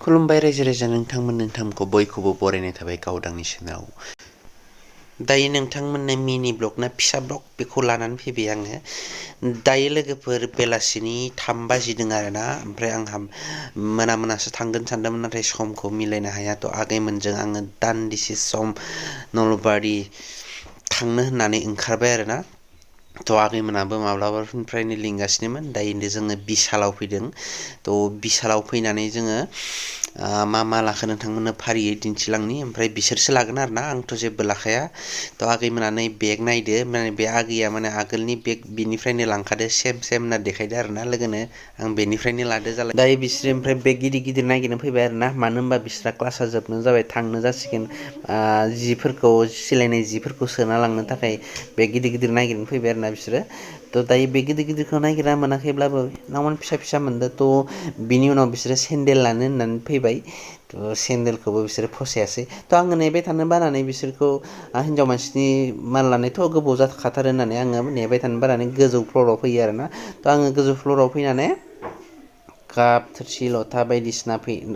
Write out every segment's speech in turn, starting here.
खुलुमबाय रायजो राजा नोंथांमोनखौ बयखौबो बरायनाय थाबाय गावदांनि चेनेलाव। दायो नोंथांमोननो मिनि ब्लग ना फिसा ब्लग बेखौ लानानै फैबाय आङो। दायो लोगोफोर बेलासिनि 3 बाजिदों आरोना, ओमफ्राय आंहा मोनासो थांगोन सानदोंमोन, नाथाय समखौ मिलायनो हायाथ' आगैमोनजों आङो दान्दिसे सम नलबारि थांनो होननानै ओंखारबाय आरोना। थ' आगैमोनाबो माब्लाबानिफ्रायनो लिंगासिनोमोन। दायो जोङो बिशालाव फैदों। थ' बिशालाव फैनानै जोङो मा लाखो नोंथांमोननो फारियै दिन्थिलांनि, ओमफ्राय बिसोरसो लागोन आरोना, आंथ' जेबो लाखाया। थ' आगैमोना नै बेग नायदो, माने बे आगैया माने आगोलनि बेग बिनिफ्रायनो लांखादो सेम होनना देखायदो आरोना लोगोनो, आं बेनिफ्रायनो लादो जालाय। दायो बिसोरो ओमफ्राय बेग गिदिर नागिरनो फैबाय आरोना, मानो होनबा बिस्रा क्लासा जोबनो जाबाय, थांनो जासिगोन। जिफोरखौ सिलायनाय जिफोरखौ सोना लांनो थाखाय बेग गिदिर नागिरनो फैबाय आरोना बिसोरो। थ' दायो बेग गिदिरखौ नागिरना मोनाखैब्लाबो नावमान फिसा मोनदो। थ' बिनि उनाव बिसोरो सेन्देल लानो होननानै फैबाय। थ' सेन्देलखौबो बिसोरो फसायासै। थ' आङो नेबाय थानो बानानै बिसोरखौ हिनजाव मानसिनि माल लानायथ' गोबाव जाखाथारो होननानै आङो नेबाय थानो बानानै गोजौ फ्ल'राव फैयो आरोना। थ' आङो गोजौ फ्ल'राव फैनानै काप थोरसि लथा बायदिसिना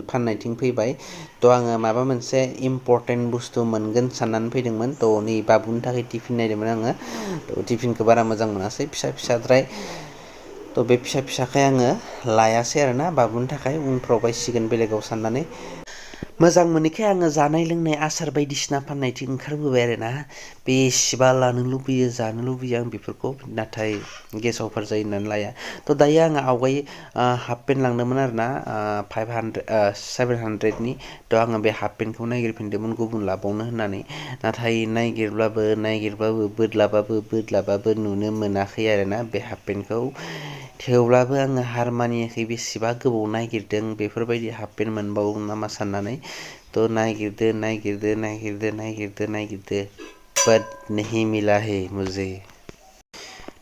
फाननायथिं फैबाय। थ' आङो माबा मोनसे इम्परटेन्ट बुस्थु मोनगोन साननानै फैदोंमोन। थ' नै बाबुनि थाखाय टिफिन नायदोंमोन आङो। थ' टिफिनखौ बारा मोजां मोनासै, फिसाद्राय। थ' बे फिसाखाय आङो लायासै आरोना बाबुनि थाखाय, उनफ्राव बायसिगोन बेलेगाव साननानै। मोजां मोनैखाय आङो जानाय लोंनाय आसार बायदिसिना फाननायथिं ओंखारबोबाय आरोना। बेसेबा लानो लुबैयो, जानो लुबैयो आं बेफोरखौ, नाथाय गेसाव अभार जायो होननानै लाया। थ' दायो आङो आवगाय हाफ पेन्ट लांदोंमोन आरोना, 700नि। थ' आङो बे हाफ पेन्टखौ नागिरफिनदोंमोन गुबुन लाबावनो होननानै, नाथाय बोदलाबाबो नुनो मोनाखै आरोना बे हाफ पेन्टखौ। थेवब्लाबो आङो हार मानियाखै, बेसेबा गोबाव नागिरदों बेफोरबायदि हाफ पेन्ट मोनबावगोन नामा साननानै। थ' नागिरदो बाट नहीं मिला है मुझे।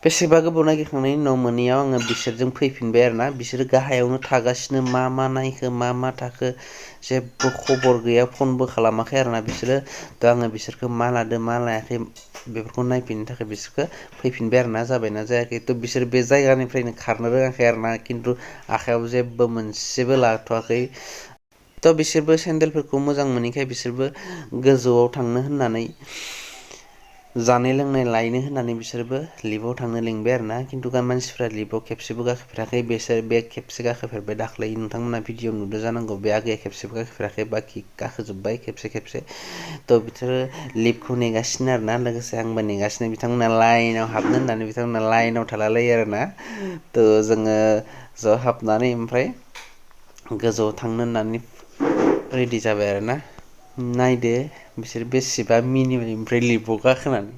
बेसेबा गोबाव नागिरखांनायनि उनाव मोनैयाव आङो बिसोरजों फैफिनबाय आरोना। बिसोरो गाहायावनो थागासिनो, मा नायखो मा थाखो जेबो खबर गैया, फनबो खालामाखै आरोना बिसोरो। थ' आङो बिसोरखौ मा लादों मा लायाखै बेफोरखौ नायफिननो थाखाय बिसोरखौ फैफिनबाय आरोना, जाबायना जायाखै। थ' बिसोर बे जायगानिफ्रायनो खारनो रोङाखै आरोना, खिन्थु आखायाव जेबो मोनसेबो लाथ'वाखै। थ' बिसोरबो सेन्देलफोरखौ मोजां मोनैखाय बिसोरबो गोजौआव थांनो होननानै, जानाय लोंनाय लायनो होननानै बिसोरबो लिफ्टआव थांनो लिंबाय आरोना। खिन्थु मानसिफ्रा लिफ्टआव खेबसेबो गाखोफेराखै। बिसोर बे खेबसे गाखोफेरबाय दाख्लै, नोंथांमोना भिडिअ नुदों जानांगौ। बे आगैया खेबसेबो गाखोफेराखै, बाखि गाखोजोब्बाय खेबसे। थ' बिसोरो लिफ्टखौ नेगासिनो आरोना, लोगोसे आंबो नेगासिनो। बिथांमोना लाइनाव हाबनो होननानै बिथांमोना लाइनाव थालायलायो आरोना। थ' जोङो ज' हाबनानै ओमफ्राय गोजौआव थांनो होननानै रेडि जाबाय आरोना। नायदो बिसोर बेसेबा मिनिबाय ओमफ्राय लिफ्टआव गाखोनानै।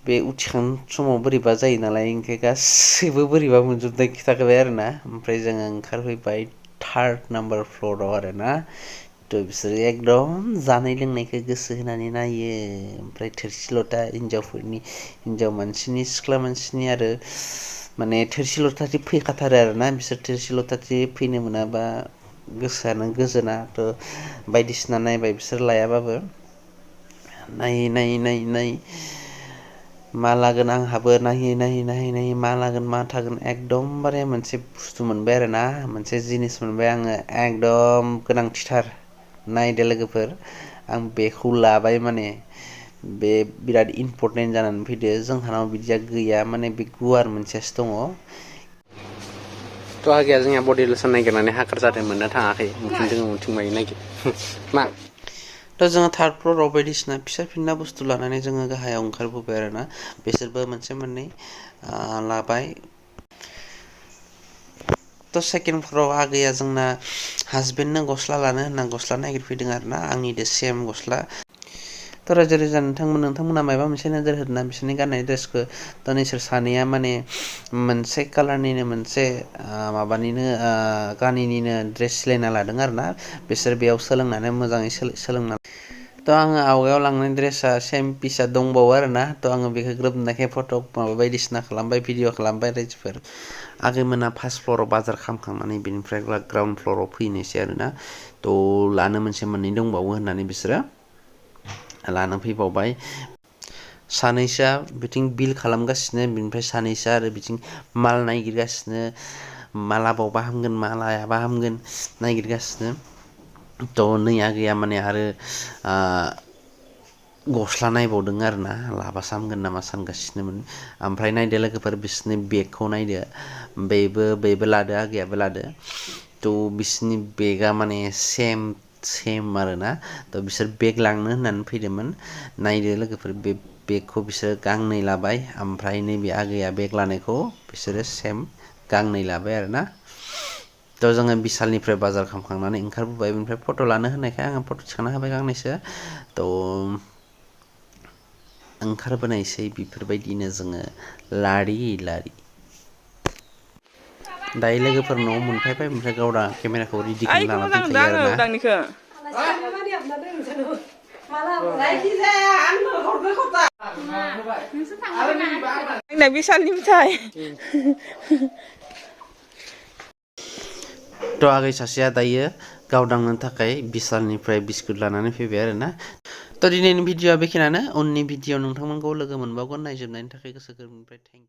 बे उथिखांनाय समाव बोरैबा जायो नालाय, ओंखाय गासैबो बोरैबा मोनजोबनाय खिथाखाबाय आरोना। ओमफ्राय जोङो ओंखारफैबाय 3rd नाम्बार फ्ल'राव आरोना। थ' बिसोरो एकदम जानाय लोंनायखौ गोसो होनानै नायो। ओमफ्राय थोरसि लथा हिनजाव मानसिनि सिख्ला मानसिनि आरो माने थोरसि लथाथि फैखाथारो आरोना। बिसोर थोरसि लथाथि फैनो मोनाबा गोसोआनो गोजोना। थ' बायदिसिना नायबाय बिसोर लायाबाबो, नायै मा लागोन आंहाबो नायै मा लागोन मा थागोन। एकदमबारे मोनसे बुस्थु मोनबाय आरोना, मोनसे जिनिस मोनबाय आङो, एकदम गोनांथिथार। नायदो लोगोफोर, आं बेखौ लाबाय, माने बे बिराद इम्परटेन्ट जानानै फैदो। जोंहानाव बिदिया गैया, माने बे गुवार मोनसेसो दङ। थ' आगैया जोंहा बडि लसन नागिरनानै हाखार जादों, मोननो थाङाखै। उनथिं मायो नागिर मा। थ' जोङो 3rd फ्ल'राव बायदिसिना फिसा फिनला बुस्थु लानानै जोङो गाहायाव ओंखारबोबाय आरोना। बिसोरबो मोनसे मोननै लाबाय। थ' 2nd फ्ल'राव आगैया जोंना हासबेन्डनो गस्ला लानो होनना गस्ला नागिरफैदों आरोना, आंनिदो सेम गस्ला। थ' रायजो राजा नोंथांमोना माबा मोनसे नोजोर होदोंना बिसोरनि गाननाय ड्रेसखौ? थ' नोंसोर सानैया माने मोनसे कालारनिनो मोनसे गानिनिनो ड्रेस सिलायना लादों आरोना। बिसोर बेयाव सोलोंनानै मोजाङै सोलोंना। थ' आङो आवगायाव लांनाय ड्रेसा सेम पिसा दंबावो आरोना। थ' आङो बेखौ ग्रोब नुनायखाय फट' बायदिसिना खालामबाय, भिडिअ खालामबाय रायजोफोर। आगैमोना 1st फ्ल'राव बाजार खालामखांनानै बेनिफ्राय ग्राउन्ड फ्ल'राव फैनोसै आरोना। थ' लानो मोनसे मोननै दंबावो होननानै बिसोरो लानो फैबावबाय। सानैसोआ बिथिं बिल खालामगासिनो, बिनिफ्राय सानैसोआ आरो बिथिं माल नागिरगासिनो। मा लाबावबा हामगोन मा लायाबा हामगोन नागिरगासिनो। थ' नै आगैया माने आरो गस्ला नायबावदों आरो ना लाबासो हामगोन नामा सानगासिनोमोन ओमफ्राय नायदो लोगोफोर बिसोरनि बेगखौ नायदो बेबो लादो आगैयाबो लादो थ' बिसोरनि बेगा माने सेम आरो ना थ' बिसोर बेग लांनो होननानै फैदोंमोन नायदो लोगोफोर बे बेगखौ बिसोर गांनै लाबाय ओमफ्राय नैबे आगैया बेग लानायखौ बिसोरो सेम गांनै लाबाय आरो ना थ' जोङो बिशालनिफ्राय बाजार खालामखांनानै ओंखारबोबाय बेनिफ्राय फट' लानो होनायखाय आङो फट' थिखांना होबाय गांनैसो थ' ओंखारबोनायसै बेफोरबायदिनो जोङो लारि दायो लोगोफोर न'आव मोनफैबाय ओमफ्राय गावदा केमेराखौ रेडि खालामना लाना दंखायो आरो ना थ' आगै सासेया दायो गावदांनो थाखाय बिशालनिफ्राय बिस्कुट लानानै फैबाय आरो ना थ' दिनैनि भिडिअ'आ बेखिनियानो उननि भिडिअ' नोंथांमोनखौ लोगो मोनबावगोन नायजोबनायनि थाखाय गोसो गोरबोनिफ्राय थेंक इउ